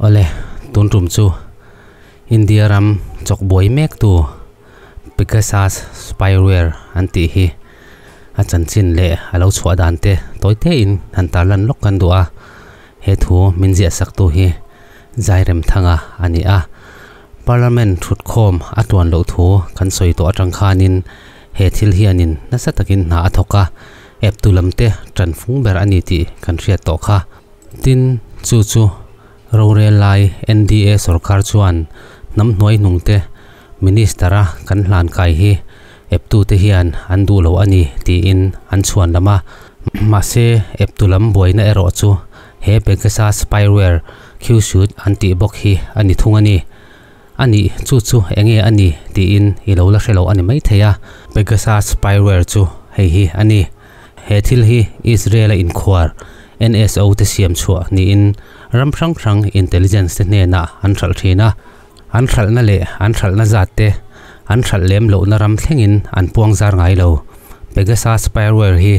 Awle, tun tum chu India ram chawk buai mek tu Pegasus spyware an tih hi a chanchin leh a lo chhuah dan te tawi te in han tarlan lawk kan duh a, he thu min ziah sak tu hi Zairemthanga a ni a. Parliament thutkhawm a tluan loh thu kan sawi tawh atang khanin he thil hianin nasa takin hna a thawk a, eptu lam te tan fung ber a ni tih kan hriat tawh kha. Tin, chu chu rorel lai NDA sorkar chuan hnam hnuai hnung te Minister a kan hlan kai hi eptu te hian an duh lo a ni tiin an chhuan lam a. Mahse, eptu lam buaina erawh chu he Pegasus spyware Qsuite an tih bawk hi a ni thung a ni. A nih, chu chu enge a ni tiin i lo la hre lo a ni maithei a. Pegasus spyware chu hei hi a ni. He thil hi Israel-a inkhuar NSO te siam chhuah niin ram hrang hrang intelligence te hnenah an hralh thin a. An hralhna leh an hralhna zat te an hralh lem lohna ram thlengin an puang zar ngai lo. Pegasus spyware hi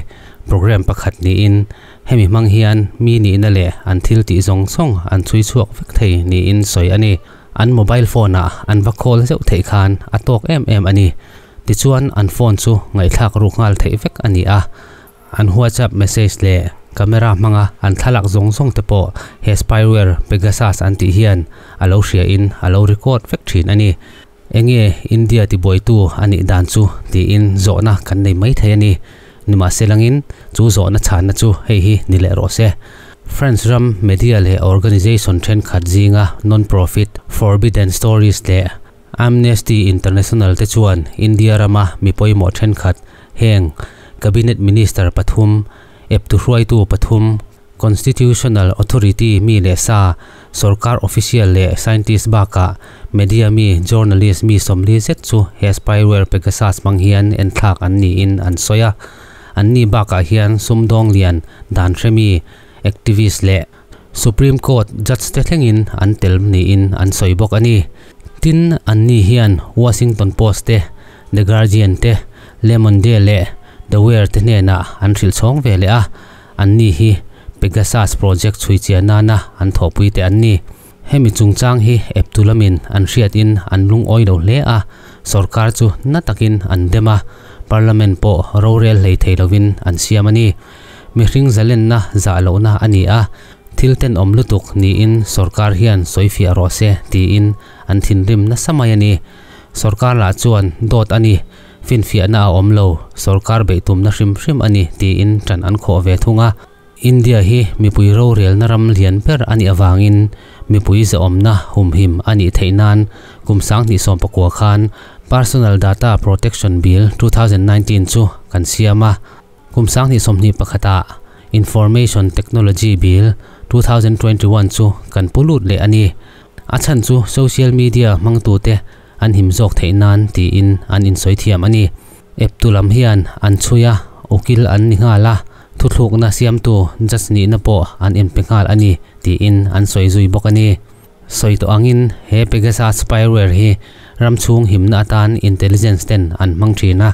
program pakhat niin hemi hmang hian mi nihna leh an thil tih zawng zawng an chhui chhuak vek thei niin sawi a ni. An mobile phone-ah an va call zeuh theih khan a tawk em em a ni. Tichuan an phone chu ngaihthlak ruk nghal theih vek a ni a. An WhatsApp message leh camera hmanga an thlalak zawng zawng te pawh he spyware Pegasus an tih hian a lo hria in a lo record vek thin a ni. Enge India tibuaitu a nih dan chu tiin zawhna kan nei mai thei a ni. Nimahselangin chu zawhna chhanna chu hei hi ni leh rawh se. France ram media leh organization thenkhat zinga non-profit Forbidden Stories leh Amnesty International te chuan India rama mi pawimawh thenkhat heng Cabinet Minister pathum, eptu hruaitu pathum, Constitutional Authority mi leh sa, sorkar official leh scientist bakah media mi, journalist mi 40 zet chu he spyware Pegasus hmang hian enthlak an niin an sawi a. Anni bakah hian sumdawng lian, dan hremi, activist leh Supreme Court judge te thlengin an tel niin an sawi bawk a ni. Tin, anni hian Washington Post te, The Guardian te, Le Monde leh The Wire te hnenah an hrilh chhawng ve leh a, anni hi Pegasus project chhui chian nana an thawhpui te an ni. Hemi chungchang hi eptu lamin an hriatin an lungawi lo hle a, sorkar chu na takin an dem a, Parliament pawh rorel hlei thei lovin an siam a ni. Mihring zalenna zah lohna a ni a, thil tenawm lutuk niin sorkar hian sawifiah rawh se tiin an thinrim nasa mai a ni. Sorkar lah chuan dawt a ni, finfiahna a awm lo, sorkar beih tumna hrim hrim a ni tiin ṭan an khawh ve thung a. India hi mipui rorelna ram lian ber a nih avangin mipui zahawmna humhim a nih theih nan kum 2019 khan Personal Data Protection Bill 2019 chu kan siam a. Kum 2021 ah Information Technology Bill 2021 chu kan pu lut leh a ni. A chhan chu social media hmangtute an him zawk theih nan tiin an insawi thiam a ni. Eptu lam hian an chhui a, ukil an ni nghal a, thuthlukna siamtu judge nihna pawh an inpe nghal a ni tiin an sawi zui bawk a ni. Sawi tawh angin he Pegasus spyware hi ram chhung himna atan intelligence ten an hmang thin a.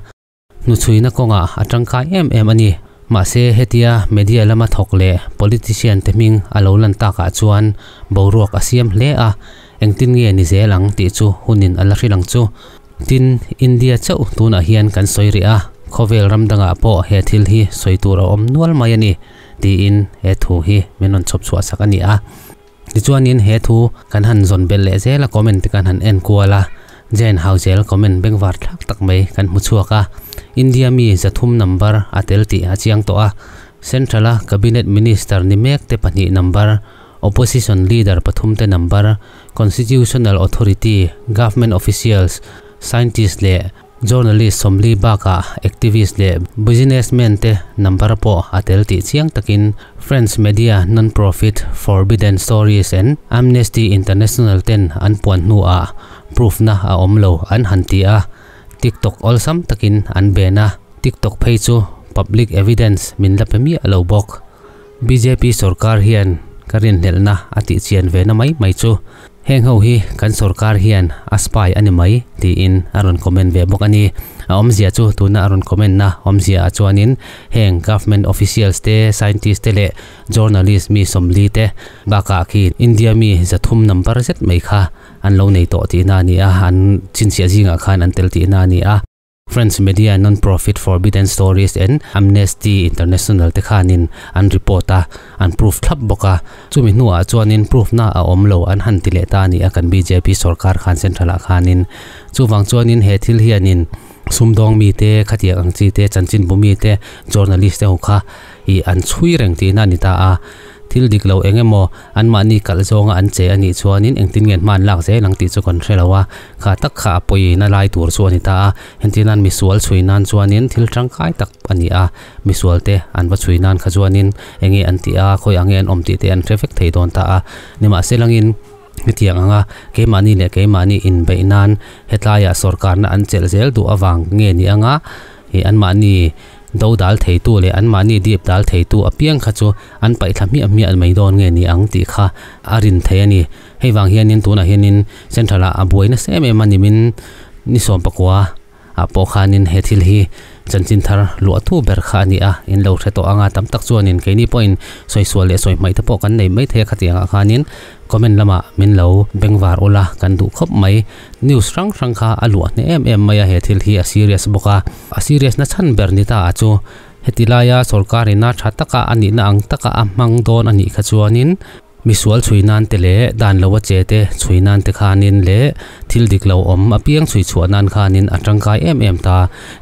Hnuchhuina kawngah a tangkai em em a ni. Mahse, hetia media lama thawk leh politician te hming a lo lan takah chuan boruak a siam hle a, engtin nge ni zel ang tih chu hunin a la hrilh ang chu. Tin, India chauh tunah hian kan sawi rih a, khawvel ram dangah pawh he thil hi sawi tur a awm nual mai a ni, tiin he thu hi min rawn chhawp chhuah sak a ni a. Tichuanin he thu kan han zawn belh leh zel a, comment te kan han en kual a, Jane Hauzel comment bengvar thlak tak mai kan hmu chhuak a, India mi 300 number a tel tih a chiang tawh a, Central a Cabinet Minister ni mek te pahnih number, Opposition Leader pathum te number, Constitutional Authority, Government Officials, Scientist leh Journalist 40 bakah activist leh businessman te number pawh a tel tih chiang takin French media non-profit Forbidden Stories and Amnesty International ten an puan hnuah proof na a awm lo an han ti a, TikTok awlsam takin an ben a, TikTok phei chu public evidence min la pe miah lo bawk. Bjp sorkar hian ka rinhlelhna a tih chian ve na mai mai chu. Heng ho hi kan sorkar hian a spy a ni mai tiin a rawn comment ve bawk a ni. A awmzia chu tuna a rawn comment na awmzia ah chuanin heng government officials te scientist te leh journalist mi sawmli te bakah khi India mi zathum number zet mai kha an lo nei tawh tihna a ni a, an chhinchhiah zingah khan an tel tihna a ni a. French media non-profit Forbidden Stories and Amnesty International te khanin an report a, an proof thlap bawk a. Chumi hnuah chuanin proof na a awm lo an han ti leh ta a ni a kan bjp sorkar khan central ah khanin. Chuvang chuanin he thil hianin sumdawng mite, khatiang ang chi te, chanchinbu mite, journalist te ho kha ih an chhui reng tihna a ni ta a. Thil dik lo eng emaw anmahni kalh zawnga an che a nih chuanin engtin nge an hma an lak zel ang tih chu kan hre lo a, kha tak kha a pawiin a lai tur chu a ni ta a. Entir nan misual chhui nan chuanin thil tangkai tak a ni a, misual te an va chhui nan kha chuanin eng nge an tih a, khawi ang nge an awm tih te an hre vek thei dawn ta a. Nimahselangin hetiang anga keimahni leh keimahni inbeih nan hetlaiah sawrkarna an chelh zel duh avang nge ni anga ih anmahni Do dal theitu leh anmahni dip dal theitu apiang kha chu an paih thla hmiah hmiah mai dawn nge ni ang tih kha a rin thei a ni. Hei vang hianin tunah hianin Central ah a buai nasa em em a nimin ni sawmpakua ah pawh khanin he thil hi chanchin thar luahtu ber kha a ni a, in lo hre tawh anga tam tak chuanin keini pawhin sawisual leh sawi hmaih te pawh kan nei mai thei a khatiangah khanin comment lamah min lo bengvar ula kan duh khawp mai. News hrang hrang kha a luah hneh em em mai a, he thil hi a serious bawk a. A serious na chhan ber ni ta ah chu heti laia sorkar ina tha taka a nihna ang taka a hmang dawn a nih kha chuanin misual chhui nan te leh dan lo a che te chhui nan te khanin leh thil dik lo awm apiang chhui chhuah nan khanin a tangkai em em ta.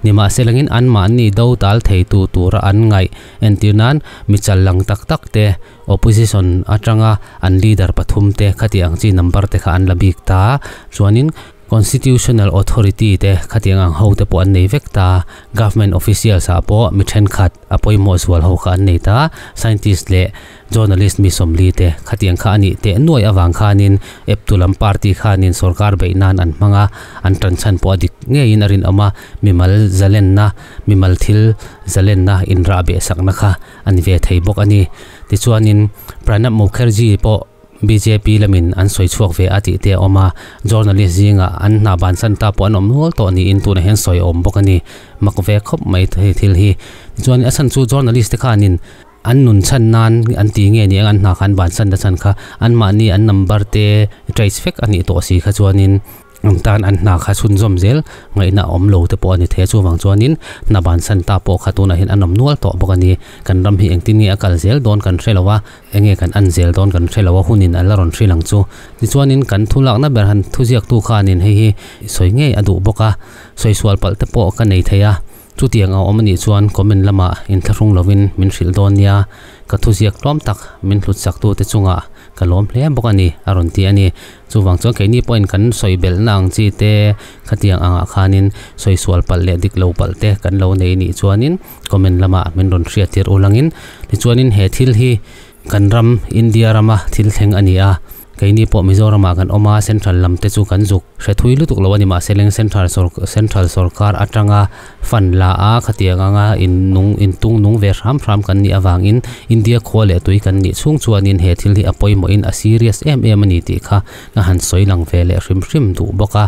Nimahselangin anmahni do dal theitu tura an ngaih entir nan mi chal lang tak tak te Opposition atanga an leader pathum te khati ang chi number te kha an la bik ta. Chuanin Constitutional Authority te khatiang ang ho te pawh an nei vek ta. Government officials ah pawh mi thenkhat a pawimawh zual ho kha an nei ta. Scientist leh journalist mi sawmli te khatiang kha a nih teh nuai avang khanin eptu lam party khanin sorkar beih nan an hmang a, an tan chhan pawh a dik ngeiin a rinawm a. Mimal zalenna, mimal thil zalenna inrah behsakna kha a ni ve thei bawk a ni. Tichuanin Pranab Mukherjee pawh bjp lamin an sawi chhuak ve a tih te a awm a, journalist zingah an hna bansan ta pawh an awm nual tawh niin tunah hian sawi a awm bawk a ni. Mak ve khawp mai hei thil hi. Tichuanin a chhan chu journalist te khanin an nun chhan nan an ti nge ni ang an hna kha an bansan ta chhan kha anmahni an number te trace vek a nih tawh si kha chuanin An tan an hna kha chhunzawm zel ngaihna a awm lo te pawh a ni thei a, chuvang chuanin hna bansan ta pawh kha tunah hian an awm nual tawh bawk a ni. Kan ram hi engtin nge a kal zel dawn kan hre lo a, enge kan an zel dawn kan hre lo a, hunin a la rawn hrilh ang chu. Tichuanin kan thu lakna ber han thuziaktu khanin hei hi sawi ngei a duh bawk a, sawi sual palh te pawh ka nei thei a, chutiang a awm a nih chuan comment lamah inthlahrung lovin min hrilh dawn nia, ka thuziak tlawm tak min hlutsaktute chungah Ka lawm hle bawk a ni, a rawn ti a ni. Chuvang chuan keini pawhin kan sawi belhna ang chi te, khatiang angah khanin sawi sual palh leh dik lo palh te kan lo nei nih chuanin comment lamah min rawn hriat tir ulangin. Tichuanin he thil hi kan ram India rama thil thleng a ni a, keini pawh Mizoramah kan awm a, central lam te chu kan zuk hre thui lutuk lo a ni. Mahse leng central central sorkar atanga Fund la a, khatiang anga in nung in tung nung ve hram hram kan nih avangin India khua leh tui kan nih chhung chuanin he thil hi a pawimawhin a serious em em a ni tih kha ka han sawi lang ve leh hrim hrim duh bawk a.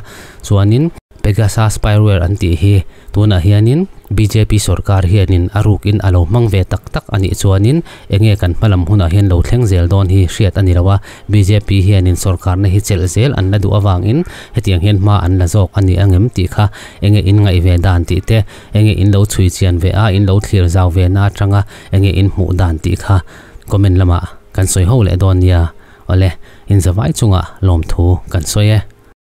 Chuanin Pegasus spyware an tih hi tunah hianin bjp sorkar hianin a rukin a lo hmang ve tak tak a nih chuanin enge kan hmalam hunah hian lo thleng zel dawn hi hriat a ni lo a, bjp hianin sorkarna hi chelh zel an la duh avangin hetiang hian hma an la zawk a ni angem tih kha Enge in ngaih ve dan tih te, enge in lo chhui chian ve a, in lo thlir zau ve na atanga enge in hmuh dan tih kha comment lamah kan sawi ho leh dawn nia. Awle, in zavai chungah lawmthu kan sawi e.